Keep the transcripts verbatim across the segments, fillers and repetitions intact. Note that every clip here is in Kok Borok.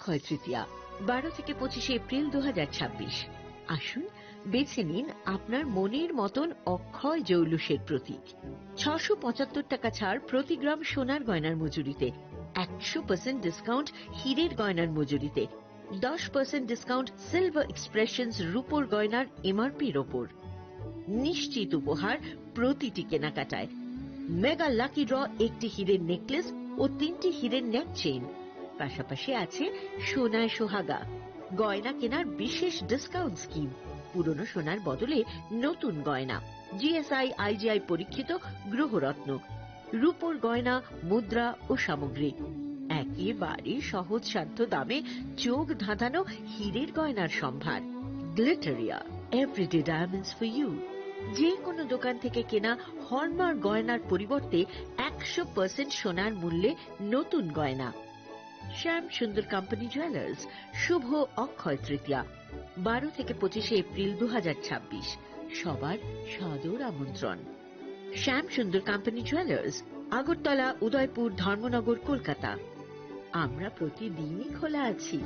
অক্ষয় তৃতীয়া, বারো থেকে পঁচিশে এপ্রিল দু হাজার ছাব্বিশ। আসুন, বেছে নিন আপনার মনের মতন অক্ষয় জৌলুসের প্রতীক। ছশো পঁচাত্তর টাকা ছাড় প্রতি গ্রাম সোনার গয়নার মজুরিতে, একশো পার্সেন্ট ডিসকাউন্ট হীরের গয়নার মজুরিতে, দশ পার্সেন্ট ডিসকাউন্ট সিলভার এক্সপ্রেশনস রূপোর গয়নার এমআরপির ওপর। নিশ্চিত উপহার প্রতিটি কেনাকাটায়। মেগা লাকি ড্র, একটি হীরের নেকলেস ও তিনটি হীরের নেক চেইন। পাশাপাশি আছে সোনায় সোহাগা, গয়না কেনার বিশেষ ডিসকাউন্ট স্কিম, পুরনো সোনার বদলে নতুন গয়না, জিএসআই আইজিআই পরীক্ষিত গ্রহরত্ন, রূপোর গয়না, মুদ্রা ও সামগ্রী। একেবারে সহজসাধ্য দামে চোখ ধাঁধানো হীরের গয়নার সম্ভার। Glitteria, everyday diamonds for you. যে কোনো দোকান থেকে কেনা হলমার্ক গয়নার পরিবর্তে একশো পার্সেন্ট সোনার মূল্যে নতুন গয়না। শ্যাম সুন্দর কোম্পানি জুয়েলার্স, শুভ অক্ষয় তৃতীয়া, বারো থেকে পঁচিশে এপ্রিল দু হাজার ছাব্বিশ। সবার সাদর আমন্ত্রণ। শ্যাম সুন্দর কোম্পানি জুয়েলার্স, আগরতলা, উদয়পুর, ধর্মনগর, কলকাতা। আমরা প্রতিদিনই খোলা আছি।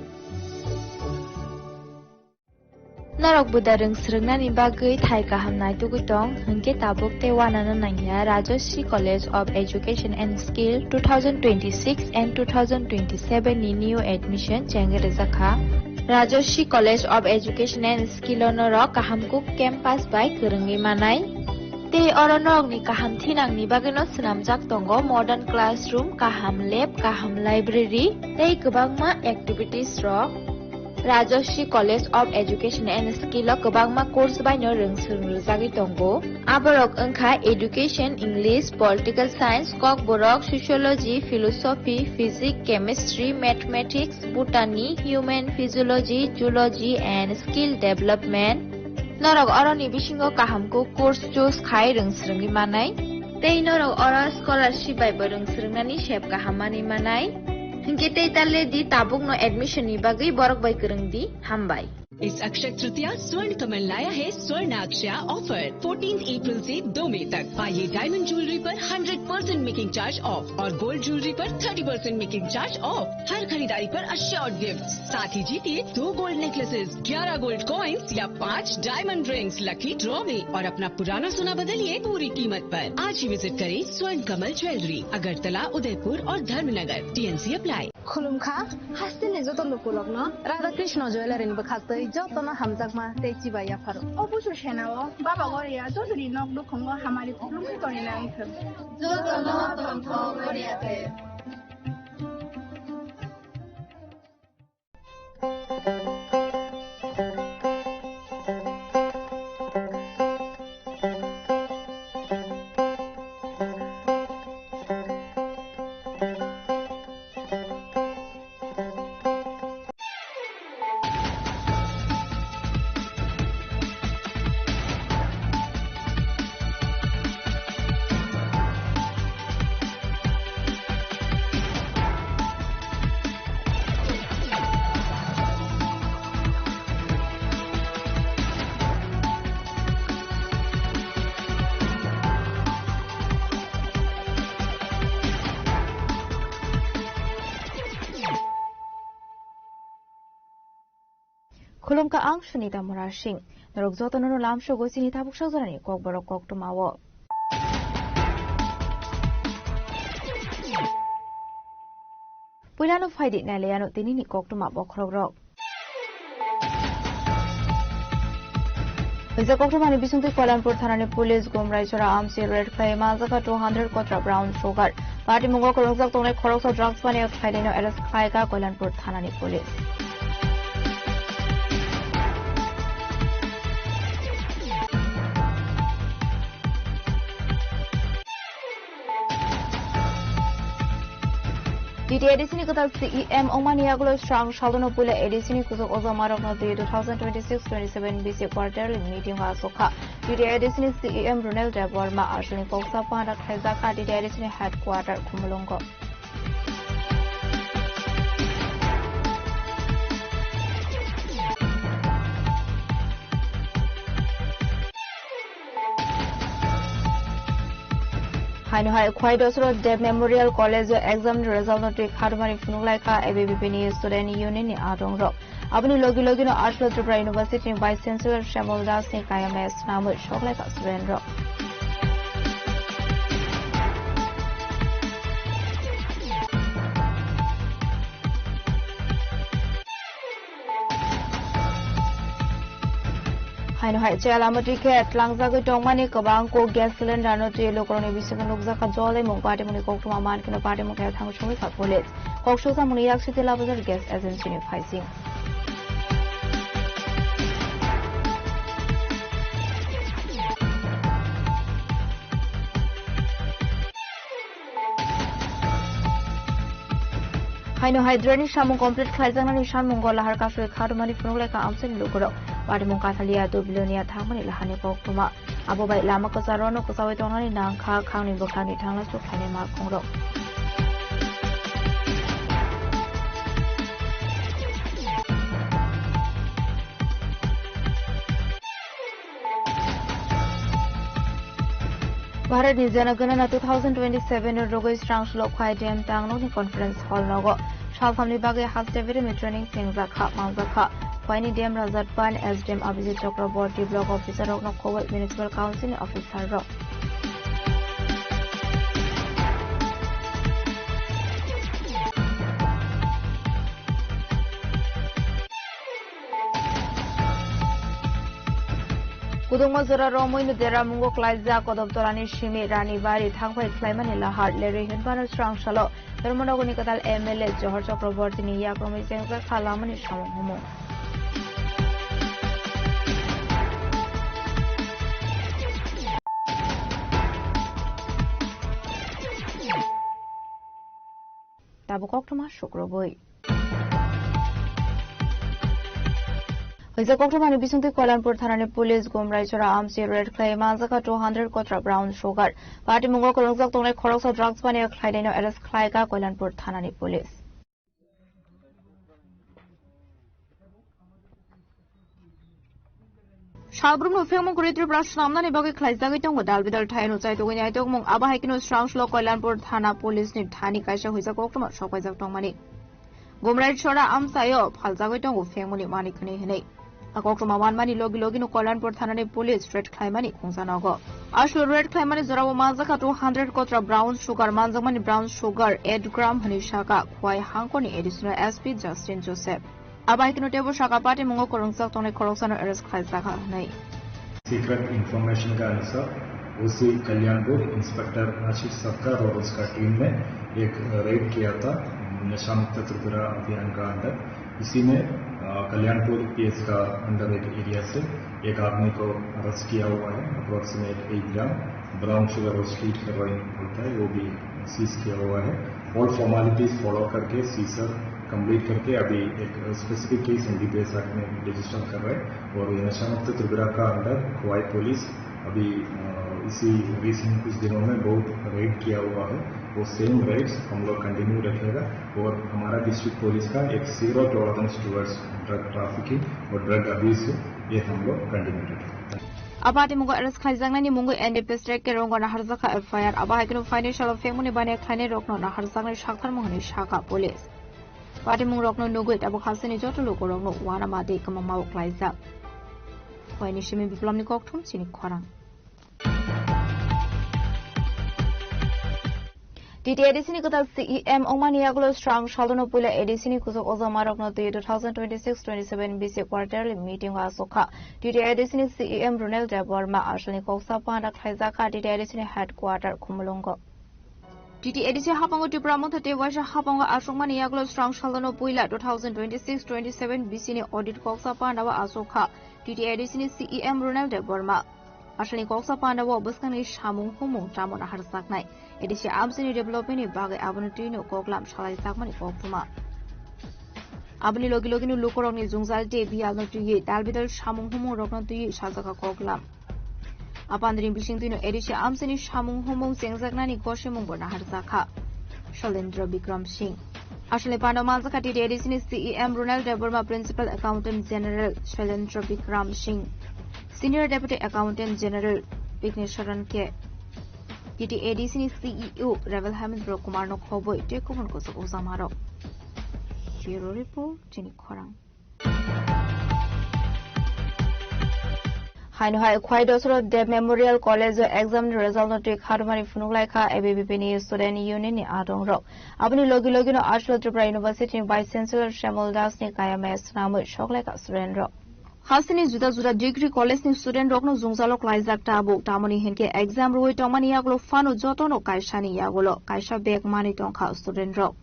Norok buda rwng swrwngnani bagwi thai kaham naitugwi tong, hwnkhe tabuk tei uanano nangya Rajashree College of Education and Skill two thousand twenty-six and two thousand twenty-seven ni new admission chengwi rwjakha. Rajashree College of Education and Skill o norok kaham kuk campus bai kwrwngwi manai. Tei oro norokni kaham thinangni bagwino swnamjak tongo modern classroom, kaham lab, kaham library tei kwbangma activities rok. Rajashree College of Education and Skill o kwbangma course baino rwng swrwng rwjagwi tongo. Aborok wngkha Education, English, Political Science, Kokborok, Sociology, Philosophy, Physics, Chemistry, Mathematics, Botany, Human Physiology, Zoology and Skill Development. Norok oroni bisingo kaham kuk course choose khai rwng swrwngwi manai. Tei norok oro scholarship bai bo rwng swrwngnani sep kaham manwi manai. Hinkhe tei ta le di, tabukno admission ni bagwi borok bai kwrwng di. Hambai. इस अक्षय तृतीया स्वर्ण कमल लाया है स्वर्ण अक्षया offer, fourteen April से दो मई तक। पाइए डायमंड ज्वेलरी पर hundred percent making charge off और गोल्ड ज्वेलरी पर thirty percent making charge off. हर खरीदारी पर अश्योर्ड गिफ्ट, साथ ही जीतिए दो गोल्ड नेकलेसेस, ग्यारह गोल्ड कॉइन्स या पाँच डायमंड रिंग्स लकी ड्रॉ में और अपना पुराना सोना बदलिए पूरी कीमत पर। आज ही विजिट करें स्वर्ण कमल ज्वेलरी, अगरतला, उदयपुर और Dharmanagar. TNC apply. Khulumkha, hasteni joto lukurokno Radha Krishna Jewellery ni bwkhaktwi jotono hamjakma tei chibai yapharo. O busu senao Baba Goria jotoni nok nukhungo hamari khulumwi tonina wngthwng. Jotono tongthok Goria tei. Khulumkha, ang Sunita Murasing. Norok jotono lamsogo chini tabuk sajorani kokborok koktwmao. Puilano phaidi nailaiano tinini koktwma bokhorokrok. Kaisa koktwmani bisingtwi Koilanpur thanani police Gumraijora amchi raid khlai manjakha two hundred kotra brown sugar. Patimungo kwlwngjak tongnai khoroksa drugs mania khlainaino arrest khlaikha Koilanpur thanani police. T T A D C ni kwtal C E M wngmani yagulo srang saldono puila A D C ni kuchuk ojamarokno twi two thousand twenty-six twenty-seven B C quarterly meeting o achukha. T T A D C ni C E M Runel Debbarma aswkni koksa panda khlaijak kha T T A D C ni headquarter Khumulwngo. Haino hai Khwai Dosro Deb Memorial College o exam ni result no twi kharmani phunuk lai kha A B V P ni Student Union ni adong rok. Aboni logi logi no Ashlo Tripura University ni Vice Chancellor Shyamol Das ni kayamaya swnamwi sok lai kha student rok. Haino hai chaya lama twi khe tlangjagwi tongmani kwbang kok gas cylinder no twi lukurokni bisingo nukjakha jol imung patimungni koktwma mankhe no patimung khe thang songwi kha police. Kok sukjakmungni yak Sitila Bazar Gas Agency ni phaising. Haino hai drainage samung complete khlaijaknani sanmungo lahar kasui kharmani phunuk lai kha amchaini lukurok. Patimung Kathalia Dubilonia thangmani lahani koktwma. Abo bai lama kwcharo no kwchaui tongnani nang kha khangni bwkhakni thangla chuk khlainai malkhungrok. Bharatni Jana Gana Na two thousand twenty-seven ni rwgwi srang slo Khwai Dam tangnokni conference hall nogo salthamni bagwi haste birimi training tengjakha manjakha. Khwaini dam Rajat Pan, S D M Abhijit Chakraborty, block officer rokno khoboi municipal council ni officer rok. Kudungma jora romwi no dera mungo klaijak Kodoptolani simi Rani Bari thangphai khlaimani lahar lerwi hinphano srang salo Dharmanagarni kwtal M L A Johor Chakraborty ni yakromwi chengjak kha lamani samung humung. Tabuk koktwma sukrubwi. Hwisa koktwmani bisingtwi Koilanpur thanani police Gumrai Chora amsi raid khlai manjakha two hundred kotra brown sugar. Patimungo kwrwngjak tongnai khoroksa drugs paniya khlainaino arrest khlaikha Koilanpur thanani police. Salbrumno phengmung kwrwi Tripura swnamnani bagwi khlaijagwi tongo dal bidal thaino chaitugwi naitokmung, abo hai kheno srang slo Koilanpur thana police ni thani kaisa hwisa koktwma sokpaijak tongmani. Gumrai Chora amchaio phaljagwi tongo phengmungni manik hwnwi hwnwi. A koktwma manmani logi logino Koilanpur thanani police raid khlaimani khungsa nogo. Aswk raid khlaimani jorao manjakha two hundred kotra brown sugar, manjakmani brown sugar eight gram hwnwi sakha Khwai hangkoni additional S P Justin Joseph. Abo hai kheno teibo sakha patimungo kwrwngjak tongnai khoroksano arrest khlaijakha hwnwi. Secret information के अनुसार ओसी कल्याणपुर इंस्पेक्टर आशीष सत्कार और उसका टीम ने एक रेड किया था नशा मुक्त त्रिपुरा अभियान का अंडर। इसी में, अ, कल्याणपुर पीएस का अंडर एक एरिया से एक आदमी को अरेस्ट किया हुआ है। अप्रोक्सीमेट एक ग्राम ब्राउन शुगर और स्ट्रीट हेरोइन होता है, वो भी सीज किया हुआ है। ऑल फॉर्मेलिटीज फॉलो करके सीजर कंप्लीट करके अभी एक स्पेसिफिक केस एनडीपीएस एक्ट में रजिस्टर कर रहे हैं और ये नशा मुक्त त्रिपुरा का अंडर खोवाई पुलिस अभी, अ, इसी रिसेंट कुछ दिनों में बहुत रेड किया हुआ है, वो सेम रेड्स हम लोग कंटिन्यू रखेगा और हमारा डिस्ट्रिक्ट पुलिस का एक zero tolerance towards drug trafficking और ड्रग अब्यूज है, ये हम लोग कंटिन्यू रखेगा। A patimungo arrest khlaijaknani mungwi N D P S track ke rongo naharjakha F I R. Abo hai kheno phainai salo phengmungni baniya khlainai rokno naharjaknai saktharmung hwnwi sakha police. Patimung rokno nugwi tabuk hasteni joto lukurokno uanama tei kwmangmao klaijak. Phaini simi Biplomni kokthum chini khorang. T T A D C ni kwtal C E M wngmani yagulo srang salono puila A D C ni kuchuk ojamarokno twi two thousand twenty-six twenty-seven B C quarterly meeting o achukha. T T A D C ni C E M Ronel Debbarma asalni koksa panda khlaijakha T T A D C ni headquarter Khumulwngo. T T A D C hapango Tipra Motha tei waisa hapango achukmani yagulo srang salono puila two thousand twenty-six twenty-seven B C ni audit koksa panda o achukha T T A D C ni C E M Ronel Debbarma. Asalni koksa panda o bwskangni samung humung tamo naharjaknai, A D C amchaini development ni bagwi abono twino koklam salaijakmani koktwma. Aboni logi logino lukurokni jwngjal tei biyalno twiwi dalbidal samung humung rokno twiwi sajakha koklam. Apandini bisingtwino A D C amchaini samung humung chengjaknani gosimungbo naharjakha Shalendra Bikram Singh. Asalni panda manjakha T T A D C ni C E M Ronel Debbarma, Principal Accountant General Shalendra Bikram Singh, Senior Deputy Accountant General Vignesh Sharan K. T T A D C ni C E O Rebel Hemendra Kumar no khoboi tei kubun kuchuk ujamarok. Bureau Report, chini khorang. Haino hai Khwai Dosro Deb Memorial College o exam ni result no twi kharmani phunuk lai kha A B V P ni Student Union ni adong rok. Aboni logi logi no Ashwal Tripura University ni Vice Chancellor Shyamol Das ni kaya maya swnamwi sok lai kha student rok. Hasteni juda juda degree college ni student rokno jwngjalo klaijak tabuk, tamoni hinkhe exam rwui tongmani yagulo phano jotono kaisani yagulo kaisa bag manwi tongkha student rok.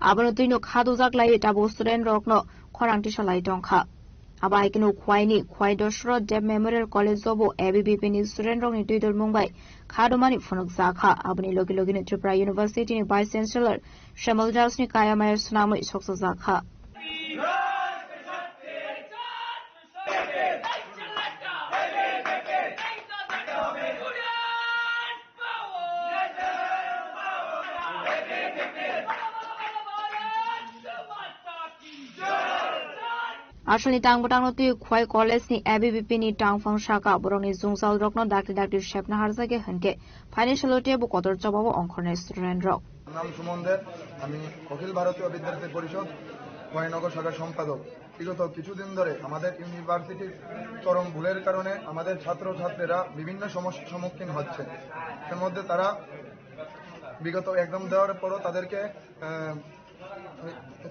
Abono twino khadojak laiwi tabuk student rokno khorang tisa lai tongkha. Abo hai kheno Khwaini Khwai Dosro Deb Memorial College o bo A B V P ni student rokni twi dormung bai khadomani phunukjakha. Aboni logi logino Tripura University ni Vice Chancellor Shyamol Das ni kaya maya swnamwi soksojakha. Aswlni tang bwtangno twi Khwai College ni A B V P ni tangphang saka borokni jwngjal rokno dakti dakti sepna harjagya hinkhe phaini salo teibo kotor chobao ongkhornai student rok. নাম সুমন দে। আমি অখিল ভারতীয় বিদ্যার্থী পরিষদ খোয়াইনগর শাখার সম্পাদক। বিগত কিছুদিন ধরে আমাদের ইউনিভার্সিটির চরম ভুলের কারণে আমাদের ছাত্রছাত্রীরা বিভিন্ন সমস্যার সম্মুখীন হচ্ছে। এর মধ্যে তারা বিগত এক্সাম দেওয়ার পরও তাদেরকে, আহ,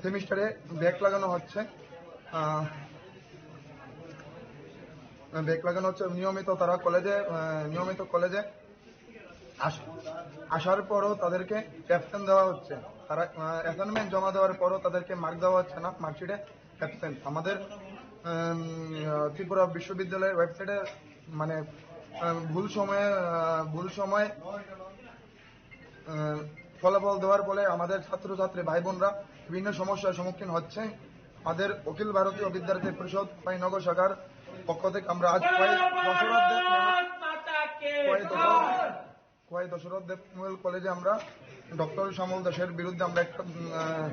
সেমিস্টারে ব্যাক লাগানো হচ্ছে। আহ, ব্যাক লাগানো হচ্ছে। নিয়মিত তারা কলেজে, আহ, নিয়মিত কলেজে আস-, আসার পরও তাদেরকে অ্যাবসেন্ট দেওয়া হচ্ছে। তারা, আহ, অ্যাসাইনমেন্ট জমা দেওয়ার পরও তাদেরকে মার্ক দেওয়া হচ্ছে না, মার্কশিটে অ্যাবসেন্ট। আমাদের, উম, আহ, ত্রিপুরা বিশ্ববিদ্যালয়ের ওয়েবসাইটে, মানে, আহ, ভুল সময়ে, আহ, ভুল সময়, আহ, ফলাফল দেওয়ার ফলে আমাদের ছাত্রছাত্রী ভাই বোনরা বিভিন্ন সমস্যার সম্মুখীন হচ্ছে। আমাদের অখিল ভারতীয় বিদ্যার্থী পরিষদ খোয়াইনগর শাখার পক্ষ থেকে আমরা আজ খোয়াই দশরথ দেব মেমো-, খোয়াই দশরথ, খোয়াই দশরথ দেব মেমোরিয়াল কলেজে আমরা ডক্টর শ্যামল দাসের বিরুদ্ধে আমরা একটা, উম, আহ,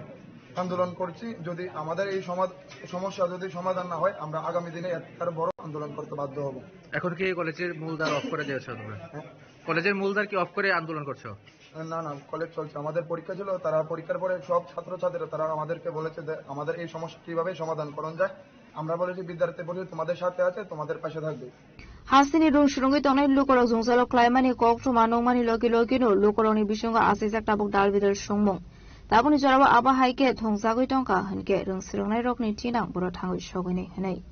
আন্দোলন করছি। যদি আমাদের এই সমাধ-, সমস্যা যদি সমাধান না হয়, আমরা আগামী দিনে এর আরো বড় আন্দোলন করতে বাধ্য হব। এখন কি কলেজের মূল দ্বার অফ করে দিয়েছো তোমরা? হ্যাঁ। কলেজের মূল দ্বার কি অফ করে আন্দোলন করছো? না, না, কলেজ চলছে। আমাদের পরীক্ষা ছিল, তারা পরীক্ষার পরে সব ছাত্রছাত্রীরা তারা আমাদেরকে বলেছে যে আমাদের এই সমস্যা কিভাবে সমাধান করা যায়। আমরা বলেছি বিদ্যার্থী পরিষদ তোমাদের সাথে আছে, তোমাদের পাশে থাকবে। Hasteni rung swrwngwi tongnai lukurok jwngjalo klaimani koktwma nungmani logi logino lukurokni bisingo asijak tabuk dal bidal songmung. Tabukni jorao abo hai khe thwngjagwi tongkha hinkhe rung swrwngnairokni thinang boro thangwi sogwini hwnwi.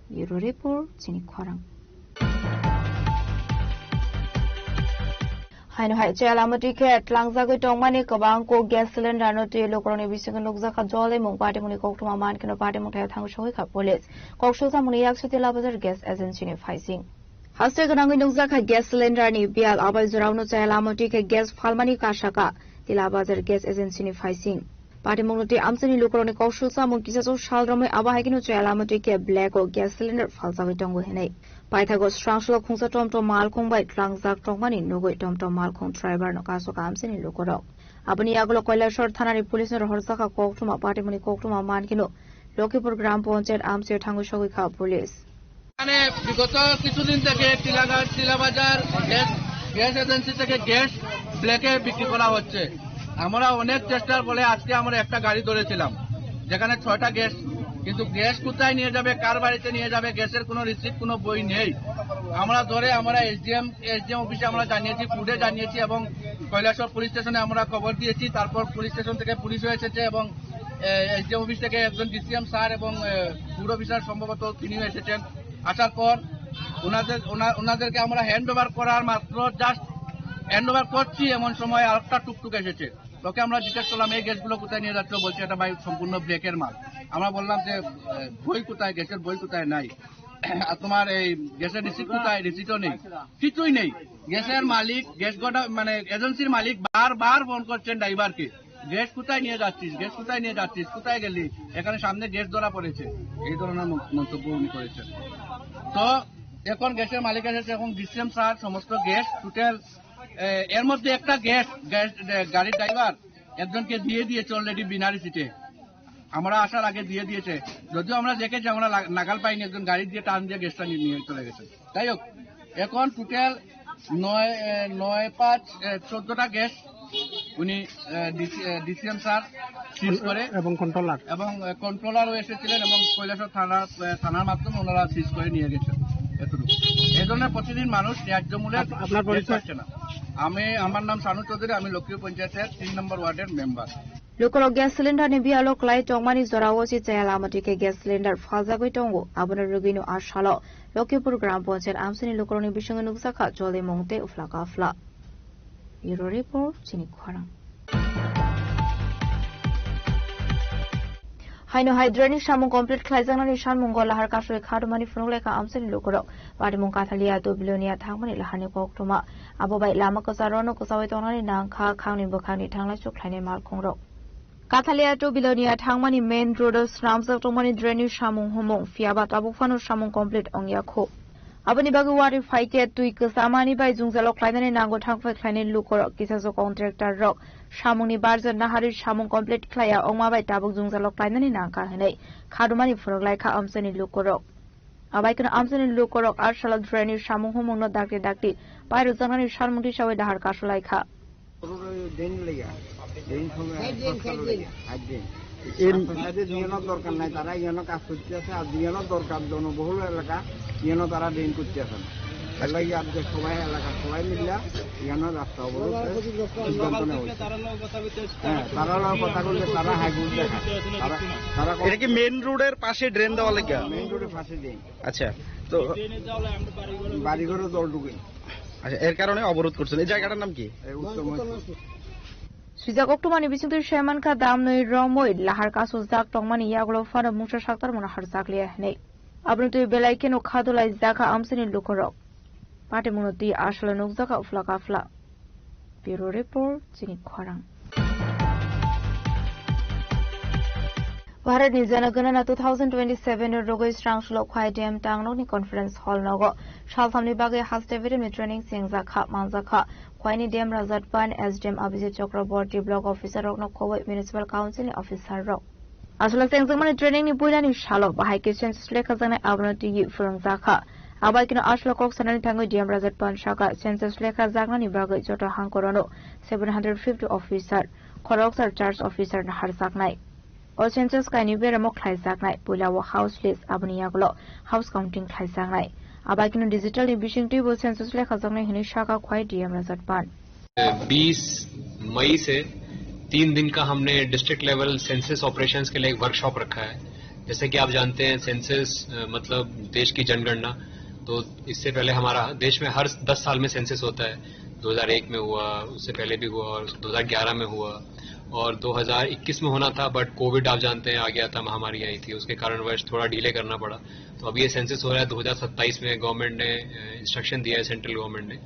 Bureau Report, chini khorang. Haino hai Chayalamati khe tlangjagwi tongmani kwbang kok gas cylinder no twi lukurokni bisingo nukjakha jolimung, patimungni koktwma mankheno patimung thaio thangwi sogwi kha police. Koksulsamungni yaksu Tila Bazar gas agency ni phaising. Haste gwnangwi nukjakha gas cylinder ni biyal, abai jorao no Chayalamati khe gas phalmani kasaka Tila Bazar gas agency ni phaising. Patimungno tei amchaini lukurokni koksul samung kisa chuk sal romwi abo hai kheno Chayalamati khe black o gas cylinder phalchagwi tongo hinwi. Paithago srangsulo khungsa tomtom malkhung bai tlangjak tongmani nugwi tomtom malkhung driver no kasoka amchaini lukurok. Aboni yagulo Kailasor thanani police no rohorjakha koktwma, patimungni koktwma mankheno Lokhipur Gram Panchayat amchaio thangwi sogwi kha police. মানে বিগত কিছুদিন থেকে টিলাগা-, Tilabazar gas, gas agency থেকে গ্যাস ব্ল্যাকে বিক্রি করা হচ্ছে। আমরা অনেক চেষ্টার ফলে আজকে আমরা একটা গাড়ি ধরেছিলাম, যেখানে ছয়টা গ্যাস, কিন্তু গ্যাস কোথায় নিয়ে যাবে, কার বাড়িতে নিয়ে যাবে, গ্যাসের কোনো রিসিট, কোনো বই নেই। আমরা ধরে আমরা এসডিএম, এসডিএম অফিসে আমরা জানিয়েছি, পুটে জানিয়েছি এবং কৈলাসহর পুলিশ স্টেশনে আমরা খবর দিয়েছি। তারপর পুলিশ স্টেশন থেকে পুলিশও এসেছে এবং এসডিএম অফিস থেকে একজন ডিসিএম স্যার এবং, এ, ফুড অফিসার সম্ভবত তিনিও এসেছেন। আসার পর ওনাদের, ওনা-, ওনাদেরকে আমরা হ্যান্ড ওভার করার মাত্র জাস্ট হ্যান্ড ওভার করছি, এমন সময় আরেকটা টুকটুক এসেছে। ওকে আমরা জিজ্ঞেস করলাম, "এই গ্যাসগুলো কোথায় নিয়ে যাচ্ছ?" বলছে, "এটা ভাই সম্পূর্ণ ব্ল্যাকের মাল।" আমরা বললাম যে, এ, "বই কোথায়? গ্যাসের বই কোথায়?" নাই। আর তোমার এই গ্যাসের রিসিট কোথায়? রিসিটও নেই, কিছুই নেই। গ্যাসের মালিক, গ্যাস গোডা-, মানে এজেন্সির মালিক বারবার ফোন করছেন ড্রাইভারকে, "গ্যাস কোথায় নিয়ে যাচ্ছিস? গ্যাস কোথায় নিয়ে যাচ্ছিস? কোথায় গেলি? এখানে সামনে গ্যাস ধরা পড়েছে।" এই ধরনের মন-, মন্তব্য উনি করেছেন। তো এখন গ্যাসের মালিক এসেছে, এখন ডিসিএম স্যার সমস্ত গ্যাস টোটাল, এ, এর মধ্যে একটা গ্যাস, গ্যাস, এ, গাড়ির ড্রাইভার একজনকে দিয়ে দিয়েছে অলরেডি বিনা রিসিটে। আমরা আসার আগে দিয়ে দিয়েছে, যদিও আমরা দেখেছি, আমরা লা-, নাগাল পাইনি, একজন গাড়ি দিয়ে টান দিয়ে গ্যাসটা নিয়ে, নিয়ে চলে গেছে। যাই হোক, এখন টোটাল নয়, এ, নয় পাঁচ, এ, চোদ্দটা গ্যাস উনি, এ, ডিসি, এ, ডিসিএম স্যার সিজ করে এবং কন্ট্রোলার। এবং, এ, কন্ট্রোলারও এসেছিলেন এবং কৈলাসহর থানা, এ, থানার মাধ্যমে ওনারা সিজ করে নিয়ে গেছেন। এতটুকু। এই জন্য প্রতিদিন মানুষ ন্যায্য মূল্যে আপ-, আপনার গ্যাস পরিচয়? পাচ্ছে না। আমি, আমার নাম শানু চৌধুরী, আমি লক্ষ্মীপুর পঞ্চায়েতের তিন নম্বর ওয়ার্ডের member. Lukurok gas cylinder ni biyalo kwlai tongmani jorao se chaya lama twi khe gas cylinder phaljagwi tongo. Abono rwgwino a salo Lokhipur Gram Panchayat amchaini lukurokni bisingo nukjakha cholimung tei uphla kaphla. Bureau Report, chini khorang. Haino hai drainage samung complete khlaijaknani sanmungo lahar kasui kha rwmani phunuk lekha amchaini lukurok. Patimung Kathalia to Bilonia thangmani laharni koktwma. Abo bai lama kwcharo no kwchaui tongnani nangkha khangni bwkhakni thanglai chuk khlainai malkhungrok. Kathalia to Bilonia thangmani main road o swnamjak tongmani drainage samung humung, phiyaba tabuk phano samung complete ongya kho. Aboni bagwi wari phaikhe twi kwchamani bai jwngjalo khlainani nango thangphai khlainai lukurok, kisa so contractor rok samungni barja naharwi samung complete khlaiya ongma bai tabuk jwngjalo khlainani nangkha hinwi kha rwmani phunuk laikha amchaini lukurok. Abai kheno amchaini lukurok a salo drainage samung humungno dakti dakti pai rwjaknani sanmung tisaui dahar kasu laikha. Drain laiya, drain song, side drain, side drain. Side drain. এর রাস্তার সাইডে যেন দরকার নাই, তারা যেন কাজ করতে আছে, আর যেন দরকার জনবহুল এলাকা, যেন তারা ড্রেন করতে আছে না। এর লাগি আজকে সবাই, এলাকার সবাই মিললে যেন রাস্তা অবরোধ করে সিদ্ধান্ত নেওয়া হয়েছে। হ্যাঁ, তারা হলো কথা বললে, তারা হাই রোড দেখায়। তারা, তারা এটা কি মেইন রোডের পাশে ড্রেন দেওয়া লাগে? মেইন রোডের পাশে ড্রেন। আচ্ছা, তো বাড়িঘরে জল ঢুকে। আচ্ছা, এর কারণে অবরোধ করছেন। এই জায়গাটার নাম কি? এই উত্তর মৈত্রী। Swijak oktomani bisingtwi saimankha damnwi romwi lahar kasujak tongmani yagulo phano mungsa saktarmano harjakliya hinwi. Aboni twi belai kheno khadulai jakha amchaini lukurok. Patimungno twi asalo nukjakha uphla kaphla. Bureau Report, chini khorang. Bharatni Jana Gana Na two thousand twenty-seven ni rogwi srang sulok Khwai Dam tangnokni conference hall nogo salthamni bagwi haste birimni training chengjakha manjakha. Khwaini D M Rajat Pan, S D M Abhijit Chakraborty, block officer rokno khoboi municipal council ni officer rok. Aswlak chengjakmani training ni puilani salo bahai khe census lekhajaknai abono twiwi phwrwngjakha. Abai kheno aswlak kok sanani thangwi D M Rajat Pan sakha, census lekhajaknani bagwi joto hangkorono seven hundred fifty officer, khoroksa charge officer naharjaknai. O census kainwi beramo khlaijaknai, puila o house list, aboni yagulo house counting khlaijaknai. Abai kheno digital ni bisingtwibo census lekhajaknai hinwi sakha Khwai D M Rajat Pan. बीस मई से तीन दिन का हमने district level census operations के लिए एक वर्कशॉप रखा है। जैसे कि आप जानते हैं, सेंसस, अ, मतलब देश की जनगणना, तो इससे पहले हमारा देश में हर दस साल में सेंसस होता है। दो हज़ार एक में हुआ, उससे पहले भी हुआ और दो हज़ार ग्यारह में हुआ और दो हज़ार इक्कीस में होना था, बट कोविड आप जानते हैं आ गया था, महामारी आई थी, उसके कारणवश थोड़ा डिले करना पड़ा। तो अब ये सेंसस हो रहा है दो हज़ार सत्ताईस में, गवर्नमेंट ने, अ, इंस्ट्रक्शन दिया है सेंट्रल गवर्नमेंट ने।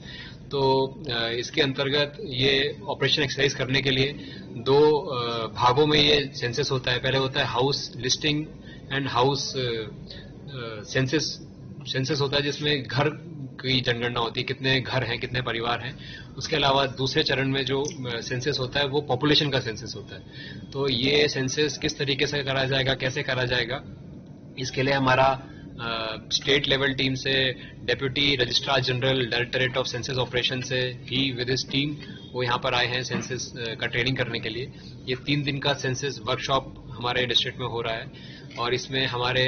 तो, अ, इसके अंतर्गत ये ऑपरेशन एक्सरसाइज करने के लिए दो, अ, भागों में ये सेंसस होता है। पहले होता है house listing and house, a, a, census, census होता है जिसमें घर की जनगणना होती है, कितने घर हैं, कितने परिवार हैं। उसके अलावा दूसरे चरण में जो, अ, सेंसस होता है वो पॉपुलेशन का सेंसस होता है। तो ये सेंसस किस तरीके से करा जाएगा, कैसे करा जाएगा, इसके लिए हमारा, अ, स्टेट लेवल टीम से deputy registrar general directorate of census operation से ही विद हिज टीम वो यहाँ पर आए हैं सेंसस, अ, का ट्रेनिंग करने के लिए। ये तीन दिन का सेंसस वर्कशॉप हमारे डिस्ट्रिक्ट में हो रहा है और इसमें हमारे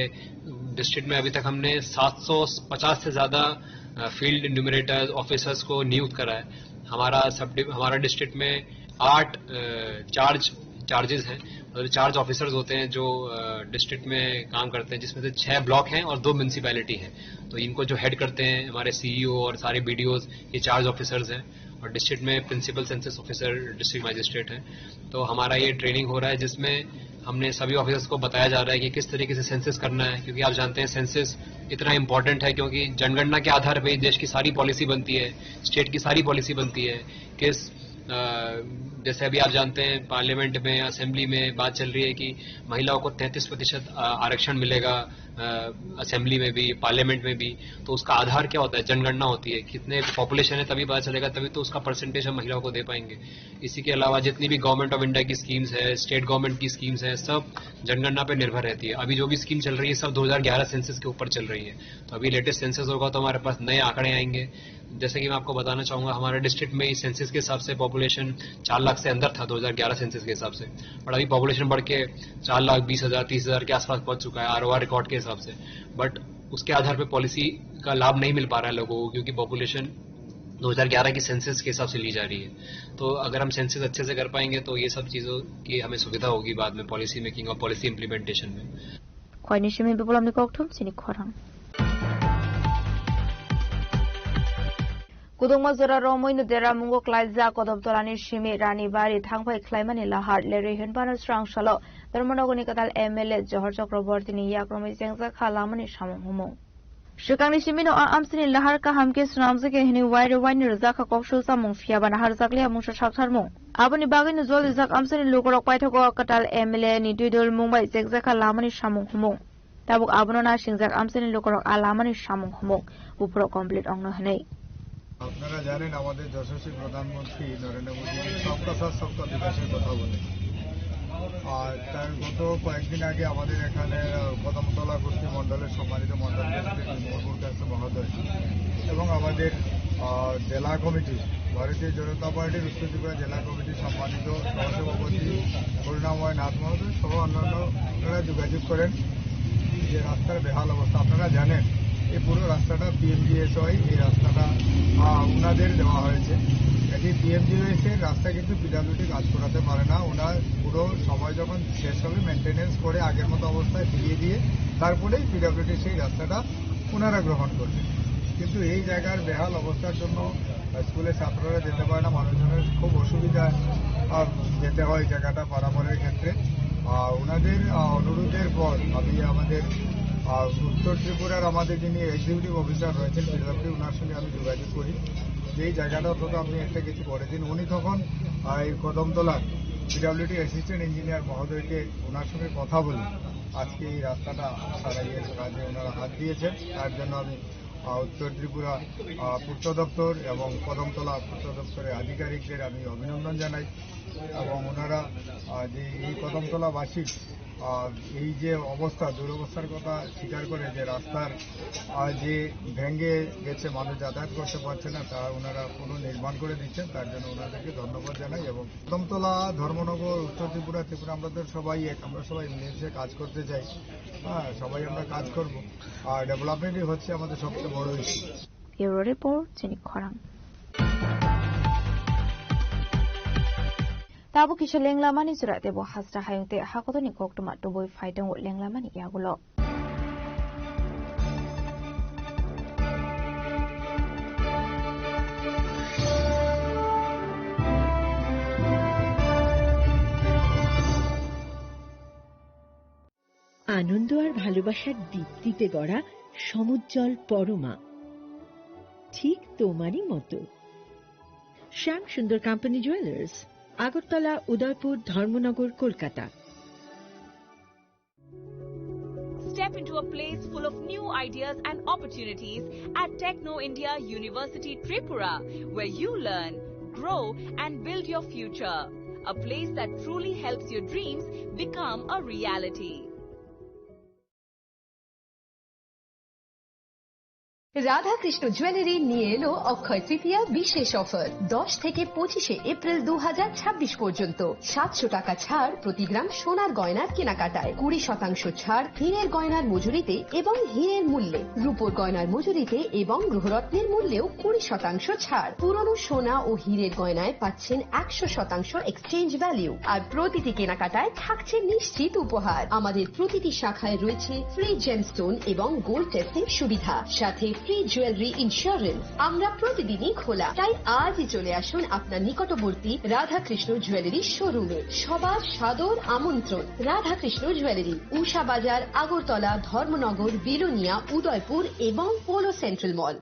डिस्ट्रिक्ट में अभी तक हमने सात सौ पचास से ज़्यादा, अ, फील्ड इन्यूमरेटर्स, ऑफिसर्स को नियुक्त करा है। हमारा सब डिव-, हमारा डिस्ट्रिक्ट में आठ, अ, चार्ज, चार्जेस हैं, मतलब चार्ज ऑफिसर्स होते हैं जो, अ, डिस्ट्रिक्ट में काम करते हैं, जिसमें से छह ब्लॉक हैं और दो म्युनिसिपैलिटी हैं। तो इनको जो हेड करते हैं हमारे सीईओ और सारे बीडीओज, ये चार्ज ऑफिसर्स हैं और डिस्ट्रिक्ट में principal census officer, district magistrate हैं। तो हमारा ये ट्रेनिंग हो रहा है जिसमें हमने सभी ऑफिसर्स को बताया जा रहा है कि किस तरीके से सेंसस करना है, क्योंकि आप जानते हैं सेंसस इतना इंपॉर्टेंट है क्योंकि जनगणना के आधार पर ही देश की सारी पॉलिसी बनती है, स्टेट की सारी पॉलिसी बनती है। किस, अ, जैसे अभी आप जानते हैं पार्लियामेंट में, असेंबली में बात चल रही है कि महिलाओं को तैंतीस प्रतिशत, अ, आरक्षण मिलेगा, अ, असेंबली में भी, पार्लियामेंट में भी। तो उसका आधार क्या होता है? जनगणना होती है, कितने पॉपुलेशन है तभी पता चलेगा, तभी तो उसका परसेंटेज हम महिलाओं को दे पाएंगे। इसी के अलावा जितनी भी गवर्नमेंट ऑफ इंडिया की स्कीम्स है, स्टेट गवर्नमेंट की स्कीम्स है, सब जनगणना पे निर्भर रहती है। अभी जो भी स्कीम चल रही है सब दो हज़ार ग्यारह सेंसस के ऊपर चल रही है। तो अभी लेटेस्ट सेंसस होगा तो हमारे पास नए आंकड़े आएंगे। जैसे कि मैं आपको बताना चाहूँगा, हमारे डिस्ट्रिक्ट में ही सेंसस के हिसाब से पॉपुलेशन चार लाख से अंदर था दो हज़ार ग्यारह सेंसस के हिसाब से, और अभी पॉपुलेशन बढ़ के चार लाख बीस हज़ार, तीस हज़ार के आसपास पहुँच चुका है आरओआर रिकॉर्ड के हिसाब से। बट उसके आधार पे पॉलिसी का लाभ नहीं मिल पा रहा है लोगों को, क्योंकि पॉपुलेशन दो हज़ार ग्यारह की सेंसस के हिसाब से ली जा रही है। तो अगर हम सेंसस अच्छे से कर पाएंगे तो ये सब चीज़ों की हमें सुविधा होगी बाद में पॉलिसी मेकिंग और पॉलिसी इम्प्लीमेंटेशन में। Khoini simi bipolomni kokthum chini khorang. Kudungma jora romwi no dera mungo klaijak Kodoptolani simi Rani Bari thangphai khlaimani lahar lerwi hinphano srang salo Dharmanagarni kwtal M L A Johor Chakrabortini yakromwi chengjak kha lamani samung humung. Swkangni simi no a amchini lahar kaham khe swnamjak ya hinwi waire waine rwjak kha koksul chamung phiya ba naharjakliya mungsa saktharmung. Aboni bagwi no jolijak amchini lukurok paithago kwtal M L A ni dwidol mung bai chekjak kha lamani samung humung. Tabuk abono nasingjak amchini lukurok a lamani samung humung buphuru complete ongno hinwi. আপনারা জানেন, আমাদের যশস্বী প্রধানমন্ত্রী নরেন্দ্র মোদী সবকা সাথ সবকা বিকাশের কথা বলে। আর তার গত কয়েকদিন আগে আমাদের এখানে, আহ, কদমতলা গোষ্ঠী মণ্ডলের সম্মানিত মণ্ডল প্রেসিডেন্ট মহকুর কাছে মহোদয় এবং আমাদের, আহ, জেলা কমিটি, ভারতীয় জনতা পার্টির উত্তর ত্রিপুরা জেলা কমিটির সম্মানিত সহসভাপতি করুণাময় নাথ মহোদয় সহ অন্যান্যরা যোগাযোগ করেন যে রাস্তার বেহাল অবস্থা। আপনারা জানেন, এই পুরো রাস্তাটা পিএমজিএসওয়াই, এই রাস্তাটা, আহ, ওনাদের দেওয়া হয়েছে। এটি পিএমজিএসওয়াই এর রাস্তা, কিন্তু পিডাব্লিউডি কাজ করাতে পারে না। ওনার পুরো সময় যখন শেষ হবে, মেনটেনেন্স করে আগের মতো অবস্থায় ফিরিয়ে দিয়ে তারপরেই পিডাব্লিউডি সেই রাস্তাটা ওনারা গ্রহণ করবেন। কিন্তু এই জায়গার বেহাল অবস্থার জন্য স্কুলে ছাত্ররা যেতে পারে না, মানুষজনের খুব অসুবিধা, আহ, যেতে হয় জায়গাটা পারাপারের ক্ষেত্রে। আহ, ওনাদের, আহ, অনুরোধের পর আমি আমাদের, আহ, উত্তর ত্রিপুরার আমাদের যিনি এক্সিকিউটিভ অফিসার রয়েছেন পিডাব্লিউডি, ওনার সঙ্গে আমি যোগাযোগ করি যে এই জায়গাটা অন্তত আপনি একটা কিছু করে দিন। উনি তখন, আহ, এই কদমতলার পিডাব্লিউডি অ্যাসিস্ট্যান্ট ইঞ্জিনিয়ার মহোদয়কে ওনার সঙ্গে কথা বলে আজকে এই রাস্তাটা সারাইয়ের কাজে ওনারা হাত দিয়েছেন। তার জন্য আমি, আহ, উত্তর ত্রিপুরা, আহ, পূর্ত দপ্তর এবং কদমতলা পূর্ত দপ্তরের আধিকারিকদের আমি অভিনন্দন জানাই। এবং ওনারা, আহ, যে এই কদমতলাবাসীর, আহ, এই যে অবস্থা, দুরবস্থার কথা স্বীকার করে যে রাস্তার, আহ, যে ভেঙে গেছে, মানুষ যাতায়াত করতে পারছে না, তা ওনারা পুনর্নির্মাণ করে দিচ্ছেন, তার জন্য ওনাদেরকে ধন্যবাদ জানাই। এবং কদমতলা, ধর্মনগর, উত্তর ত্রিপুরা, ত্রিপুরা, আমরা তো সবাই এক, আমরা সবাই মিলেমিশে কাজ করতে চাই। হ্যাঁ, সবাই আমরা কাজ করব। আর ডেভেলপমেন্টই হচ্ছে আমাদের সবচেয়ে বড় issue. Bureau Report, chini khorang. Tabuk kisa lenglamani jora tebo hasra hayung tei hakotorni koktwma tubui phai tongo lenglamani yagulo. আনন্দ আর ভালোবাসার দীপ্তিতে গড়া সমুজ্জ্বল পরমা, ঠিক তোমারই মতো। শ্যাম সুন্দর কোম্পানি জুয়েলার্স, আগরতলা, উদয়পুর, ধর্মনগর, Kolkata. Step into a place full of new ideas and opportunities at Techno India University Tripura, where you learn, grow, and build your future. A place that truly helps your dreams become a reality. Radhakrishna jewellery নিয়ে এলো অক্ষয় তৃতীয়া বিশেষ অফার। দশ থেকে পঁচিশে এপ্রিল দু হাজার ছাব্বিশ পর্যন্ত সাতশো টাকা ছাড় প্রতি গ্রাম সোনার গয়নার কেনাকাটায়, কুড়ি শতাংশ ছাড় হীরের গয়নার মজুরিতে এবং হীরের মূল্যে, রূপোর গয়নার মজুরিতে এবং গৃহরত্নের মূল্যেও কুড়ি শতাংশ ছাড়। পুরনো সোনা ও হীরের গয়নায় পাচ্ছেন একশো শতাংশ এক্সচেঞ্জ ভ্যালু, আর প্রতিটি কেনাকাটায় থাকছে নিশ্চিত উপহার। আমাদের প্রতিটি শাখায় রয়েছে ফ্রি জেমস্টোন এবং গোল্ড টেস্টিং সুবিধা, সাথে ফ্রি জুয়েলারি ইন্স্যুরেন্স। আমরা প্রতিদিনই খোলা, তাই আজই চলে আসুন আপনার নিকটবর্তী রাধাকৃষ্ণ জুয়েলারি শোরুমে। সবার সাদর আমন্ত্রণ। রাধাকৃষ্ণ জুয়েলারি, উষা বাজার, আগরতলা, ধর্মনগর, বিলোনিয়া, উদয়পুর এবং polo central mall.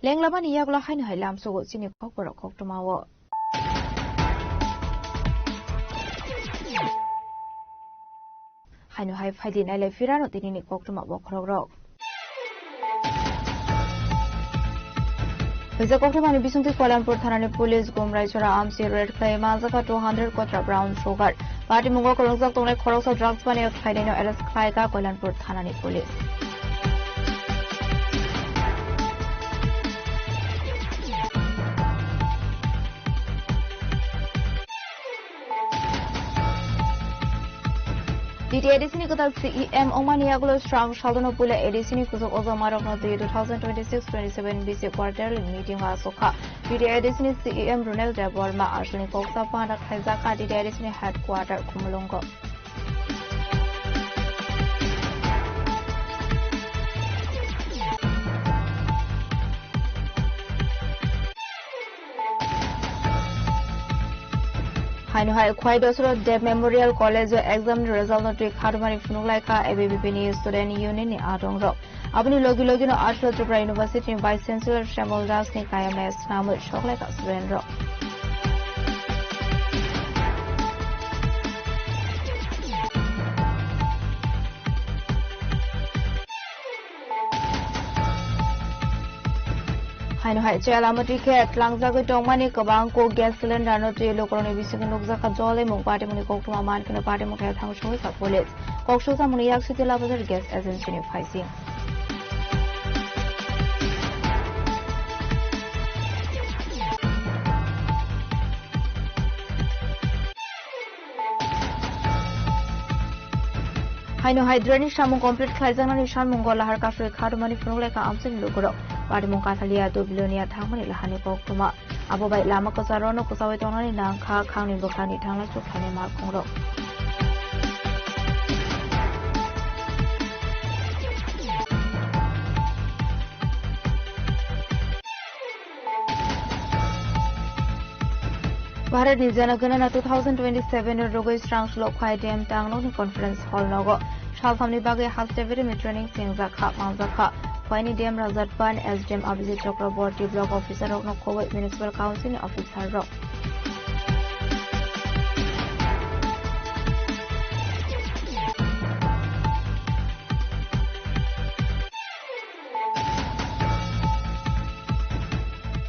Lenglamani yagulo haino hai lamsogo chini kokborok koktwmao. Haino hai phaidi nailai phirano tinini koktwma bokhorokrok. Kaisa koktwmani bisingtwi Koilanpur thanani police Gumraijora amsi raid khlai manjak two hundred kotra brown sugar. Patimungo kwlwngjak tongnai khoroksa drugs baniya khlainaino arrest khlaikha Koilanpur thanani police. T T A D C ni kwtal C E M wngmani yagulo srang saldono puila A D C ni kuchuk ojomarokno twi two thousand twenty-six twenty-seven B C quarterly meeting o aswk kha. T T A D C ni C E M Runel Debbarma aswkni koksa panda khlaijak kha T T A D C ni headquarter Khumulwngo. Haino hai Khwai Dosro Dev Memorial College o exam ni result no twi kharmani phunuk lai kha A B V P ni student union ni adong rok. Aboni logi logi no Ashwin Tripura University ni Vice Chancellor Shyamol Das ni kaya maya swnamwi sok lai kha student rok. Haino hai Chayalamuti khe tlangjagwi tongmani kwbang kok gas cylinder no twi lukurokni bisingo nukjakha jolimung patimungni koktwma mankhe no patimung thaya thangwi songwi kha police. Kok sukjakmungni yak Sitila Bazar gas agency ni phaising. Haino hai drainage samung complete khlaijaknani sanmungo lahar kasui kharmani phunuk lai kha amchaini lukurok. Patimung Kathalia Dubilonia thangmani lahani koktwma. Abo bai lama kwcharo no kwchaui tongnani nang kha khangni bwkhani thangla chuk khlainai malkhungrok. Bharatni Jana Gana Na two thousand twenty-seven ni rwgwi srang slok phai D M Tangnokni conference hall nogo salthamni bagwi haste birimi training singjak kha manjak kha. Phaini D M Rajat Pan, S D M Abhijit Chakraborty, block officer rokno khobwi municipal council ni officer rok.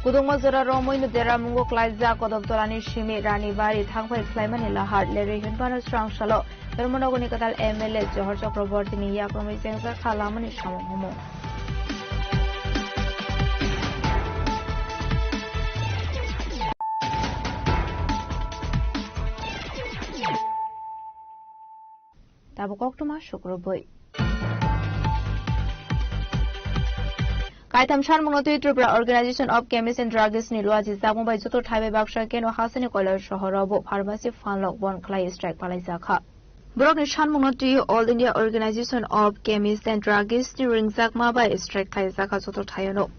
Kudungma jora romwi no deramungo klaijak Kodoptolani simi Rani Bari thangphai khlaimani lahar lerwi hwnphano srang salo Dharmanagorni kwtal M L A Johor Chakrabortini yakromwi chengjak kha lamani samung humung. Tabuk koktwma sukrubwi. Kaitham sanmungno twi Tripura Organization of Chemists and Druggists ni luaji jakmung bai joto thaibai baksa keno hasini Koilasor sohoro bo pharmacy phanlok bon khlai strike palaijak kha. Borokni sanmungno twi All India Organization of Chemists and Druggists ni ringjakma bai strike khlaijak kha joto thaiono.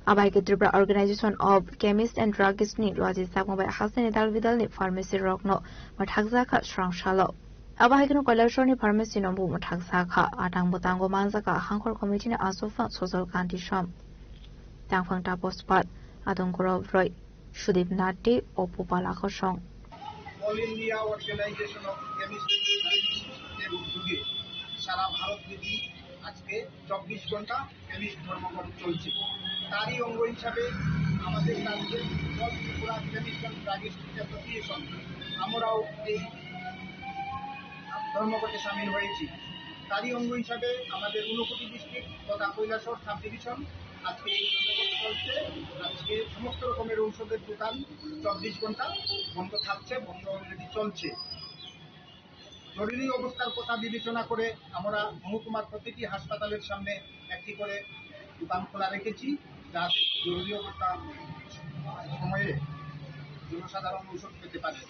Abai khe Tripura Organization of Chemists and Druggists ni luaji jakma bai hasini dal bidal ni pharmacy rokno mathakjak kha srang salo. Abo hai kheno Koilasorni pharmacy no bo mwthaksa kha. Atang bwtango manjak kha Hangkhor Committee ni aswk phang Sojol Kanti Som, Tangphang Tapos Pat, Adong Goro Broi, Sudip Nati, Opu Pala Kosong. All India Organization of Chemistry Science এর উদ্যোগে সারা ভারত ব্যাপী আজকে চব্বিশ ঘন্টা কেমিস্ট ধর্মঘট চলছে। তারই অঙ্গ হিসাবে আমাদের রাজ্যের all Tripura chemist and druggist association, আমরাও এই ধর্মঘটে সামিল হয়েছি। তারই অঙ্গ হিসাবে আমাদের ঊনকোটি ডিস্ট্রিক্ট তথা কৈলাসহর সাব ডিভিশন আজকে এই ধর্মঘট চলছে। আজকে সমস্ত রকমের ঔষধের দোকান চব্বিশ ঘন্টা বন্ধ থাকছে, বন্ধ অলরেডি চলছে। জরুরি অবস্থার কথা বিবেচনা করে আমরা মহকুমার প্রতিটি হাসপাতালের সামনে একটি করে দোকান খোলা রেখেছি, যাতে জরুরি অবস্থা সময়ে জনসাধারণ ঔষধ পেতে পারে।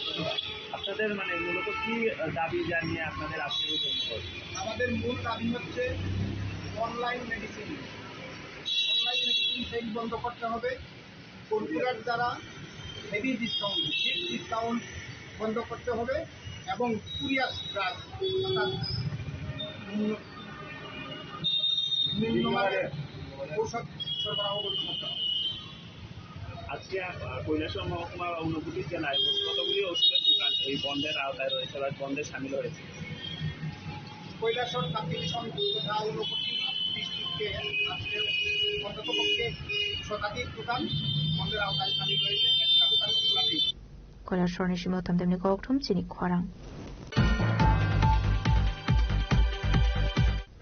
ধন্যবাদ। আপনাদের মানে মূলত কি, আহ, দাবি জানিয়ে আপনাদের আজকের এই ধর্মঘট? আমাদের মূল দাবি হচ্ছে online medicine, online medicine sale বন্ধ করতে হবে। কুরকুরার দ্বারা হেভি ডিসকাউন্ট, ডিপ ডিসকাউন্ট বন্ধ করতে হবে এবং কুরিয়ার ড্রাগ অর্থাৎ নিম্ন, নিম্নমানের ঔষধ সরবরাহ বন্ধ করতে হবে। আজকে, আহ, কৈলাসহর মহকুমা বা ঊনকোটি জেলায় কতগুলি ওষুধের দোকান এই বন্ধের আওতায় রয়েছে বা বন্ধে সামিল হয়েছে? কৈলাসহর সাব ডিভিশন তথা ঊনকোটি ডিস্ট্রিক্টে আজকে অন্ততপক্ষে শতাধিক Koilasor ni simi o tamtemni kokthum chini khorang.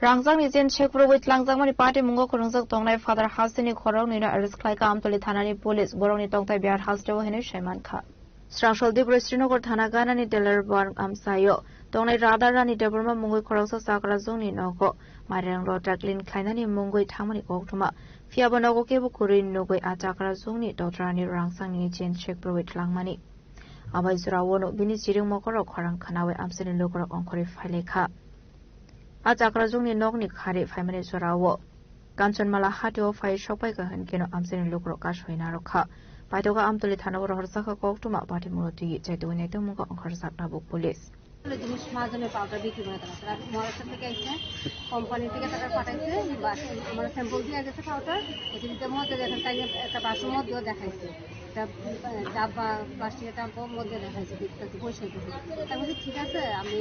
Rangjakni jen chekbrwi tlangjakmani patimungo kwrwngjak tongnai Father Hasteni khoroknwino arrest khlaikha Amtoli thanani police, borokni tongthai bihar hasteo hinwi saimankha. Srangsoldi Srinagar thana ganani Delarbarg amchaio tongnai Radha Rani Debbarma mungwi khoroksa chakrajwngni nogo mairang lota clean khlainani mungwi thangmani koktwma. Phiya bo nogo kebo kwrwi nugwi a chakrajwngni dotrani rangchakni jen chekbrwi tlangmani. Abai jorao no bini chiring mokorok khorang khwnawi amchaini lukurok ongkhorwi phailaikha. A chakrajwngni nokni khari phaimani jorao Kanchanmala hatio phai sokpaikha hinkhe no amchaini lukurok kasui narwkha. Paitoka Amtoli thanao rohorjakha koktwma patimungo twi chaitugwi naitongmungo ongkhorjak tabuk police. জিনিস মহাজনের পাউডার বিক্রি করে তারা। তারা মহারাষ্ট্র থেকে এসে কোম্পানি থেকে তারা পাঠাইছে, বাস, আমার স্যাম্পল দিয়ে গেছে পাউডার। এটি দিতে মধ্যে দেখেন তাই একটা বাসন মধ্যেও দেখাইছে। একটা, আহ, ডাব্বা, প্লাস্টিকের ডাব্বার মধ্যে দেখাইছে, দেখতেছি পয়সা দিতে। তা বলছি, "ঠিক আছে, আমি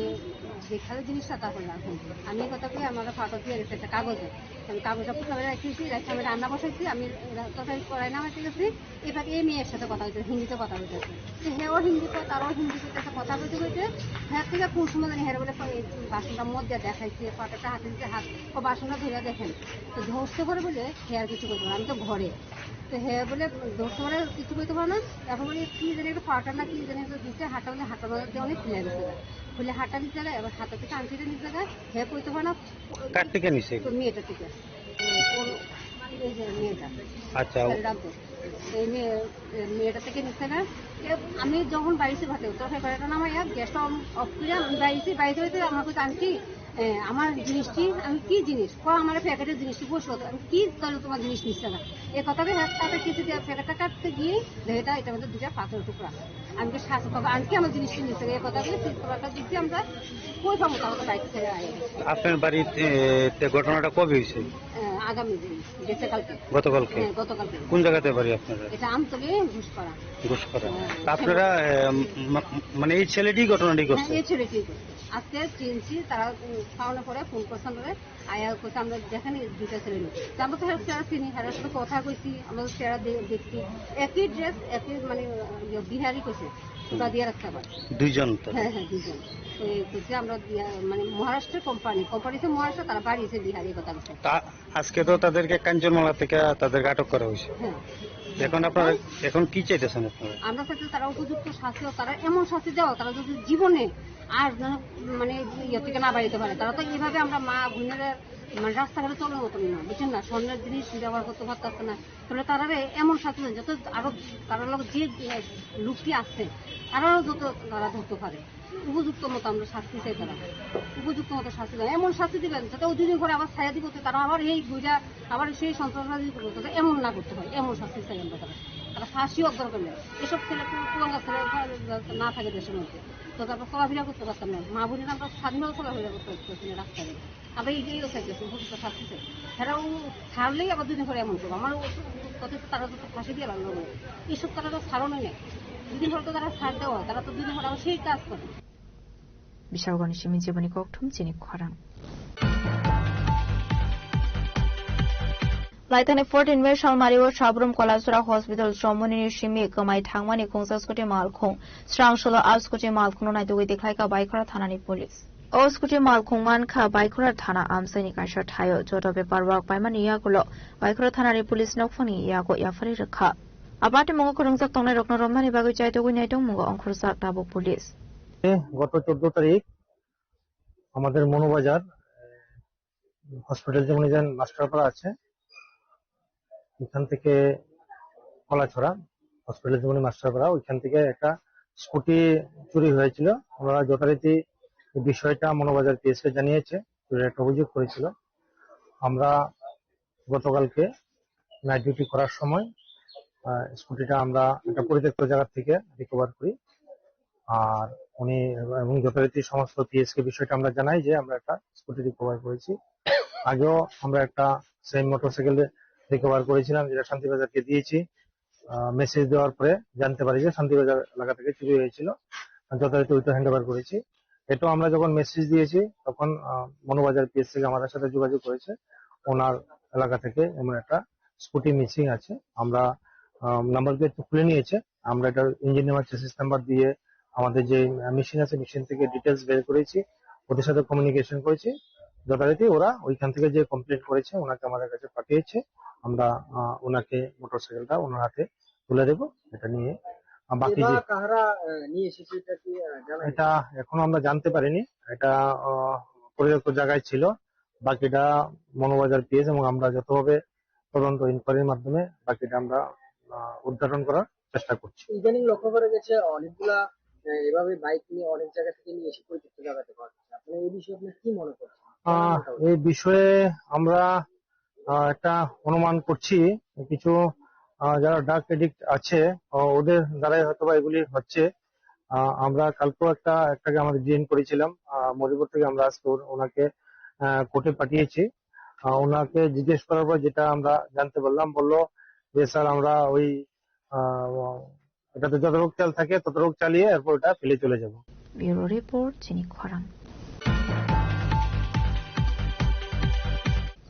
দেখালে জিনিসটা তারপর রাখুন।" আমি এই কথা কই, আমার পাউডার দিয়ে গেছে একটা কাগজে। আমি কাগজটা পুরো রেখেছি, রেখে আমি রান্না বসাইছি, আমি রা-, তরকারি কড়াই নামাইতে গেছি। এবার এই মেয়ের সাথে কথা হইতেছে, হিন্দিতে কথা হইতেছে। তো হেও হিন্দি কয়, তারাও হিন্দি কইতেছে, কথা কইতে কইতে হের থেকে কোন সময় জানি হের বলে এই বাসনটা মধ্যে দেখাইছে, পাটাটা হাতে দিতে হাত, ও বাসনটা ধরে দেখেন। তো ধরতে পারে বলে হে আর কিছু করতে পারে, আমি তো ঘরে। তো হে বলে ধরতে পারে কিছু কইতে পারে না, এখন বলে কি জানি একটা পাটা না কি জানি একটা দিচ্ছে, হাতটা বলে হাতটা বলে অনেক খুলে গেছে। খুলে হাতটা নিচে গেলে এবার হাতটা থেকে আনছে নিচে গেলে হে কইতে পারে না। কার থেকে নিছে? তো মেয়েটা থেকে। ওর, এই যে মেয়েটা। আচ্ছা। এই মেয়ে, মেয়েটা থেকে নিচ্ছে না। এ, আমি যখন বাড়িতে ভাতে, তখন কয়েকটা নামাইয়া গ্যাসটা অন অফ করে আমি বাড়িতে, বাড়িতে হইতে আমার কাছে আনছি, এ, আমার জিনিসটি, আমি কি জিনিস? কয় আমার প্যাকেটের জিনিসটি বসলো, আমি কি তাহলে তোমার জিনিস নিচ্ছে না? এ কথা বলে তাকে কিছু দিয়ে প্যাকেটটা কাটতে গিয়ে দেখে এটা, এটা আমাদের দুটা পাথর টুকরা। আমি তো সাথে পাবো, আমি কি আমার জিনিসটি নিচ্ছে না? এ কথা বলে সেই টুকরাটা দিচ্ছি আমরা, কই পাবো তাহলে বাড়িতে ছেড়ে আয়। আপনার বাড়িতে, এ, তে ঘটনাটা কবে হয়েছে? আহ, আগামী দিন, গেছে কালকে। গতকালকে? হ্যাঁ, গতকালকে। কোন জায়গাতে বাড়ি আপনারা? এটা আমতলী ঘুষপাড়া। ঘুষপাড়া। হ্যাঁ। তা আপনারা, এ, মা-, মানে এই ছেলেটি ঘটনাটি হ্যাঁ, করছে? এই ছেলেটি করছে। আজকে চিনছি, তারা, উম, খাওয়ানোর পরে ফোন করছে আমাদের, আয়া করছে, আমরা যেখানে দুইটা ছেলে নিয়ে। তো আমরা তো হেরা চেহারা চিনি, হেরার সাথে কথা কইছি, আমরা তো চেহারা দে-, দেখছি। একই ড্রেস, একই মানে, ইয়ে, বিহারি করছে। সুতা দিয়ে রাখছে আবার। দুইজন তো? হ্যাঁ, হ্যাঁ, দুইজন। তো এই করছে আমরা দিয়া, মানে মহারাষ্ট্রের কোম্পানি, কোম্পানি তো মহারাষ্ট্র, তারা বাড়ি এসে বিহারি কথা বলছে। তা আজকে তো তাদেরকে কাঞ্চনমালা থেকে তাদেরকে আটক করা হয়েছে। হ্যাঁ। এখন আপনারা, এখন কি চাইতেছেন আপনারা? আমরা চাইতে তারা উপযুক্ত শাস্তি হোক, তারা এমন শাস্তি দেওয়া, তারা যদি জীবনে আর যেন মানে ইয়ে থেকে না বাড়িতে পারে। তারা তো এইভাবে আমরা মা বোনেরা মানে রাস্তাঘাটে চলার মতন না, বুঝছেন না? স্বর্ণের জিনিস ব্যবহার করতে পারতেছে না। তাহলে তারারে এমন শাস্তি দেন, যত আরো তারা লোক যে, এ, লোকটি আসছে, তারাও যত তারা ধরতে পারে। উপযুক্ত মতো আমরা শাস্তি চাই তারা। উপযুক্ত মতো শাস্তি দেন। এমন শাস্তি দিবেন, যাতে ওই দুদিন পরে আবার ছায়া দিব, তো তারা আবার এই ঘুরে আবার সেই সন্ত্রাসবাদী করবে, যাতে এমন না করতে হয়, এমন শাস্তি চাই আমরা তারা। তারা ফাঁসি অগ্র করলে এসব ছেলে কু-, কুলাঙ্গার ছেলে না থাকে দেশের মধ্যে, তো তারপর চলাফেরা করতে পারতাম না। মা বোনেরা আমরা স্বাধীনভাবে চলাফেরা করতে পারছি না রাস্তায়। আমরা এটাই চাইতেছি, উপযুক্ত শাস্তি চাই। তারা ও ছাড়লেই আবার দুদিন পরে এমন করবো। আমার ও কথা তো তারা তো ফাঁসি দিয়ে লাগলো না। এইসব তারা তো ছাড়ও নেই। দুদিন পরে তো তারা ছাড় দেওয়া, তারা তো দুদিন পরে আবার সেই কাজ করে। Bishalgoni simi jiboni kokthum chini khorang. Laithani fourteen May salmario Sabrum Kolasura Hospital chomoni simi kwmai thangmani khungsa scooty malkhung. Srang solo a scooty malkhungno naitugwi tikhlaikha Baikora thanani police. O scooty malkhung mankha Baikora thana amchaini kaisa thaio. Joto bepar wak paimani yagulo Baikora thanani police nokphani yago yaphari rwkha. A patimungo kwrwngjak tongnairokno romnani bagwi chaitugwi naitongmungo ongkhorjak tabuk police. গত চোদ্দ তারিখ আমাদের মনোবাজার হসপিটাল যেমন মাস্টারপাড়া আছে, এখান থেকে কলাছড়া হসপিটাল যেমন মাস্টারপাড়া, ওইখান থেকে একটা স্কুটি চুরি হয়েছিল। ওনারা যথারীতি এই বিষয়টা মনোবাজার পিএসকে জানিয়েছে, চুরির একটা অভিযোগ করেছিল। আমরা গতকালকে নাইট ডিউটি করার সময় আহ, স্কুটিটা আমরা একটা পরিত্যক্ত জায়গা থেকে রিকভার করি। আর উনি এবং যথারীতি সমস্ত পিএসকে বিষয়টা আমরা জানাই যে আমরা একটা স্কুটি রিকভার করেছি। আগেও আমরা একটা সেম মোটরসাইকেল রিকভার করেছিলাম, যেটা শান্তিবাজারকে দিয়েছি। আহ, মেসেজ দেওয়ার পরে জানতে পারি যে শান্তিবাজার এলাকা থেকে চুরি হয়েছিল, যথারীতি ওইটা হ্যান্ড ওভার করেছি। এটাও আমরা যখন মেসেজ দিয়েছি তখন আহ, মনোবাজার পিএস থেকে আমাদের সাথে যোগাযোগ করেছে, ওনার এলাকা থেকে এমন একটা স্কুটি মিসিং আছে। আমরা নাম্বার প্লেট তো খুলে নিয়েছে। আমরা এটা ইঞ্জিন নাম্বার, চেসিস নাম্বার দিয়ে আমাদের যে মেশিন আছে, মেশিন থেকে ডিটেলস বের করেছি, ওদের সাথে কমিউনিকেশন করেছি। যথারীতি ওরা ওইখান থেকে যে কমপ্লেন করেছে, ওনাকে আমাদের কাছে পাঠিয়েছে। আমরা আহ, ওনাকে মোটরসাইকেলটা ওনার হাতে তুলে দেবো। এটা নিয়ে আহ, বাকি যে এবার কাহারা আহ, নিয়ে এসেছে, এটা কি আহ, জানা গেছে? এটা এখনো আমরা জানতে পারিনি। এটা আহ, পরিত্যক্ত জায়গায় ছিল। বাকিটা মনোবাজার পিএস এবং আমরা যতভাবে তদন্ত ইনকোয়ারির মাধ্যমে বাকিটা আমরা আহ, উদ্ঘাটন করার চেষ্টা করছি। ইদানিং লক্ষ্য করা গেছে অনেকগুলা আহ, এভাবে বাইক নিয়ে অনেক জায়গা থেকে নিয়ে এসে পরিত্যক্ত জায়গাতে পাওয়া যাচ্ছে। আপনি এই বিষয়ে আপনি কি মনে করছেন? কেমন আহ, মতামত? এই বিষয়ে আমরা আহ, একটা অনুমান করছি, কিছু আহ, যারা ড্রাগ এডিক্ট আছে, আহ, ওদের দ্বারাই হয়তো বা এগুলি হচ্ছে। আহ, আমরা কালকেও একটা একটাকে আমরা ডিটেইন করেছিলাম, আহ, মজিপুর থেকে আমরা আজকে ওর- ওনাকে আহ, কোর্টে পাঠিয়েছি। আহ, ওনাকে জিজ্ঞেস করার পর যেটা আমরা জানতে পারলাম, বললো যে স্যার, আমরা ওই আহ, এটাতে যতটুকু তেল থাকে ততটুকু চালিয়ে এরপর ওটা ফেলে চলে যাব। Bureau report, Chini Khorang.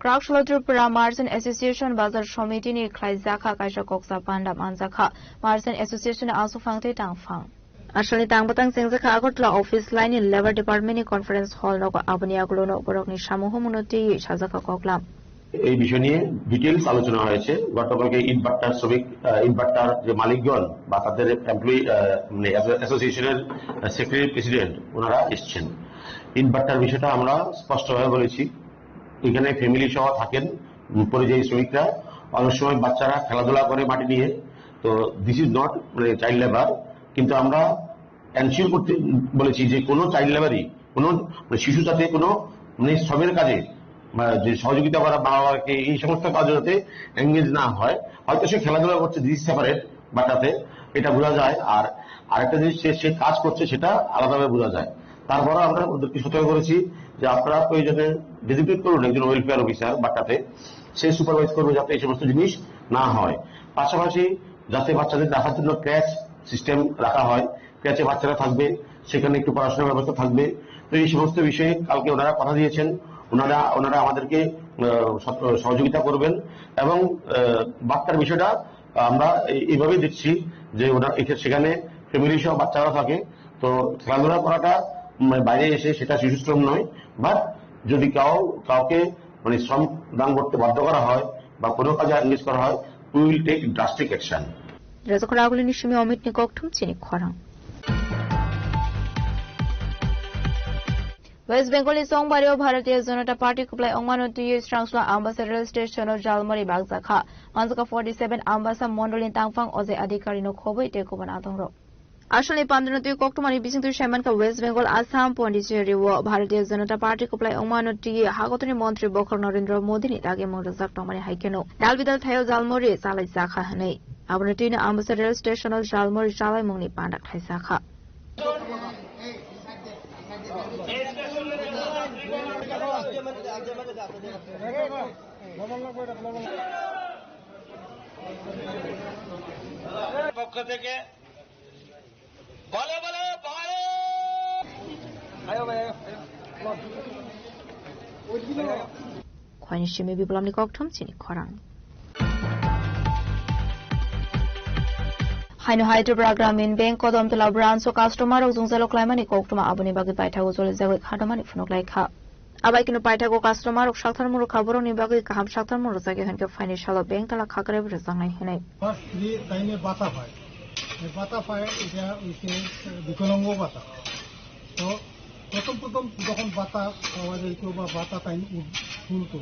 Kraksalo Tripura Merchant Association Bazar Somiti ni khlaijakha kaisa koksa panda manjakha Merchant Association ni aswk phang tei tang phang. Asalni tang bwtang chengjakha Agartala office line ni Labour Department ni conference hall nogo, aboni yagulo no borokni samung humung no twiwi sajakha koklam. এই বিষয় নিয়ে ডিটেলস আলোচনা হয়েছে। গতকালকে ইটভাটার শ্রমিক, আহ, ইটভাটার যে মালিকগণ বা তাদের এমপ্লয়ি, আহ, মানে অ্যাসো-, অ্যাসোসিয়েশনের, আহ, সেক্রেটারি প্রেসিডেন্ট ওনারা এসছেন। ইটভাটার বিষয়টা আমরা স্পষ্টভাবে বলেছি, এখানে ফ্যামিলি সহ থাকেন, উম, পরিযায়ী শ্রমিকরা। অনেক সময় বাচ্চারা খেলাধুলা করে মাটি নিয়ে, তো দিস ইজ নট মানে চাইল্ড লেবার, কিন্তু আমরা এনশিওর করতে বলেছি যে কোনো চাইল্ড লেবারই, কোনো মানে শিশু যাতে কোনো মানে শ্রমের কাজে বা যে সহযোগিতা করা, মা বাবাকে এই সমস্ত কাজে যাতে এঙ্গেজ না হয়। হয়তো সে খেলাধুলা করছে, দিস সেপারেট, বাটাতে এটা বোঝা যায়। আর আরেকটা জিনিস, সে সে কাজ করছে, সেটা আলাদাভাবে বোঝা যায়। তারপরে আমরা ওদেরকে সতর্ক করেছি যে আপনারা প্রয়োজনে ডেজিগনেট করুন একজন ওয়েলফেয়ার অফিসার বাটাতে, সে সুপারভাইজ করবে যাতে এই সমস্ত জিনিস না হয়। পাশাপাশি যাতে বাচ্চাদের রাখার জন্য ক্র্যাচ সিস্টেম রাখা হয়, ক্র্যাচে বাচ্চারা থাকবে, সেখানে একটু পড়াশোনার ব্যবস্থা থাকবে। তো এই সমস্ত বিষয়ে কালকে ওনারা কথা দিয়েছেন, ওনারা ওনারা আমাদেরকে আহ, সহ- সহযোগিতা করবেন। এবং আহ, বার্তার বিষয়টা আমরা এই- এইভাবেই দেখছি যে ওরা এখে- সেখানে ফ্যামিলি সহ বাচ্চারা থাকে, তো খেলাধুলা করাটা উম, বাইরে এসে সেটা শিশুশ্রম নয়। বাট যদি কাউ কাউকে মানে শ্রম দান করতে বাধ্য করা হয় বা কোনো কাজে এনগেজ করা হয়, we will take drastic action. Rajak Raguli ni simi Omit ni kokthum chini khorang. West Bengal ni Songbari o Bharatiya Janata Party kuplai ongmano twiwi Srangsla Ambasa rail station o jalmari bakjakha. Manjaka forty seven Ambasa mondol ni tangphang Ojay Adhikari no khobwi tei kubun atongrok. Asalni pandra no twi koktwmani bisingtwi saimankha West Bengal, Assam, Pondicherry o Bharatiya Janata Party kuplai ongmano twiwi hakotorni montri bokhorok Narendra Modi ni dagi mung rwjak tongmani hai kheno dal bidal thaio jalmari chalaijakha hwnwi. Abono twino Ambasa rail station o jalmari chalaimungni panda khlaijakha. পক্ষ থেকে বলে বলে Bharat. Khwani simi biplamni kokthum chini khorang. Haino hai Tripura Gramin Bank Kodom Tola branch o customer rok jwngjalo klaimani koktwma aboni bagwi paithago jolijagwi khatomani phunuk lai kha. Abai kunu paithago customer rok sakthar muruk kha, borokni bagwi kaham sakthar muruk jagwi hwnkhe phaini salo bank tala khakre rwjaknai hwnwi. First যে টাইমে বাতা পায়, এই বাতা পায়, এটা হচ্ছে বিকলাঙ্গ বাতা। তো প্রথম প্রথম যখন বাতা পাওয়া যাইতো বা বাতা টাইম তুলতো,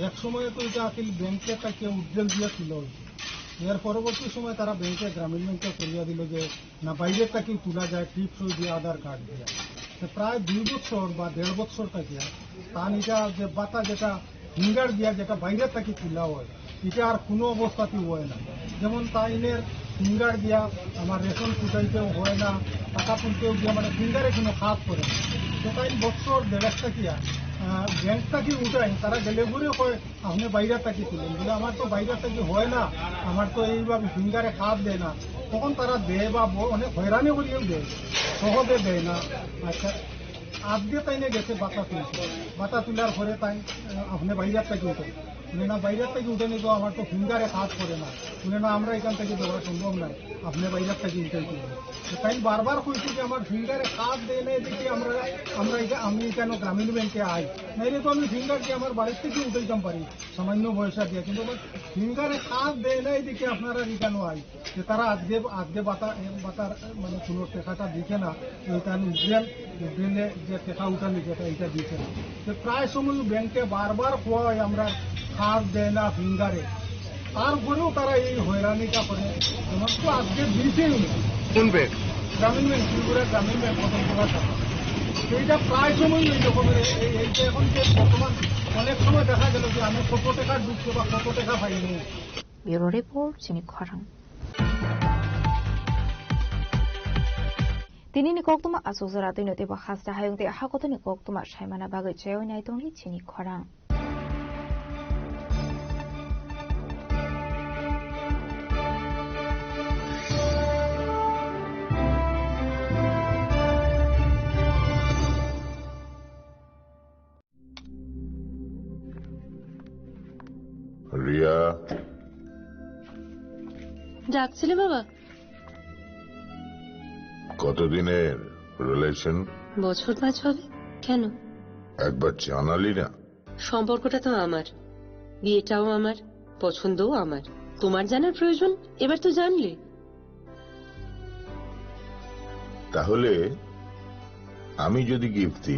এক সময় তো এটা আসলে ব্যাংকে তাকে উজ্জ্বল দিয়ে তুলা হইতো। এর পরবর্তী সময় তারা ব্যাংকে, গ্রামীণ ব্যাংকে করিয়া দিল যে না, বাইরে থাকি তোলা যায়, টিপ সই দিয়ে, আধার কার্ড দিয়ে। তো প্রায় দুই বছর বা দেড় বছর থাকিয়া তান এটা যে বাতা যেটা ফিঙ্গার দিয়া যেটা বাইরে থাকি তোলা হয়, এটা আর কোনো অবস্থাতেই হয় না। যেমন তাইনের ফিঙ্গার দিয়া আমার রেশন ফুটাইতেও হয় না, টাকা তুলতেও গিয়া মানে ফিঙ্গারে কোনো কাজ করে না। তো তাই বছর দেড়েক থাকিয়া, আহ, ব্যাংক থাকি উঠাই, তারা ডেলিভারি হয়, আপনি বাইরে থাকি তুলেন, বলে, "আমার তো বাইরে থাকি হয় না, আমার তো এইভাবে ফিঙ্গারে কাজ দেয় না।" তখন তারা দেয় বা ব-, অনেক হয়রানি করিও দেয়, সহজে দেয় না। আচ্ছা, আজকে তাই নিয়ে গেছে বাতা তুলছে, বাতা তোলার পরে তাই, আহ, আপনি বাইরে থাকি উঠে। উনি না বাইরের থেকে উঠে নিব, আমার তো ফিঙ্গারে কাজ করে না। উনি না আমরা এখান থেকে দেওয়া সম্ভব নয়, আপনি বাইরের থেকে উঠে দিন। তো তাই বারবার কইছি যে আমার ফিঙ্গারে কাজ দেয় না, এদিকে আমরা, আমরা এটা, আমি কেন গ্রামীণ ব্যাংকে আই? নাইলে তো আমি ফিঙ্গার দিয়ে আমার বাড়ির থেকে উঠাইতাম পারি সামান্য পয়সা দিয়ে, কিন্তু আমার ফিঙ্গারে কাজ দেয় না, এদিকে আপনারা এখানে আই। যে তারা আজকে, আজকে বাতা-, বাতার মানে কোনো টেকাটা দিছে না, ওই তার উঠবেন, উঠবেনে যে টেকা উঠানি যেটা, এটা দিছে না। যে প্রায় সময় ব্যাংকে বারবার কয় আমরা কাজ দেয় না ফিঙ্গারে, তারপরেও তারা এই হয়রানিটা করে। যেমন তো আজকে দিছেই না। কোন ব্যাংক? গ্রামীণ ব্যাংক, ত্রিপুরা গ্রামীণ ব্যাংক কদমতলা শাখা। তো এটা প্রায় সময় এই রকমের, এই, এই যে এখন যে বর্তমান অনেক সময় দেখা গেল যে আমি কত টাকা ঢুকছে বা কত টাকা পাইনি। Bureau Report, Chini Khorang. Tini ni koktuma asuk jora twi no teibo hasta hayung tei hakotoni koktuma saimana bagwi chaywi nai tongdi chini khorang. Riya. ডাকছিলে বাবা? কতদিনের রিলেশন? বছর পাঁচ হবে। কেন? একবার জানালি না। সম্পর্কটা তো আমার, বিয়েটাও আমার, পছন্দও আমার। তোমার জানার প্রয়োজন, এবার তো জানলে। তাহলে আমি যদি গিফট দিই?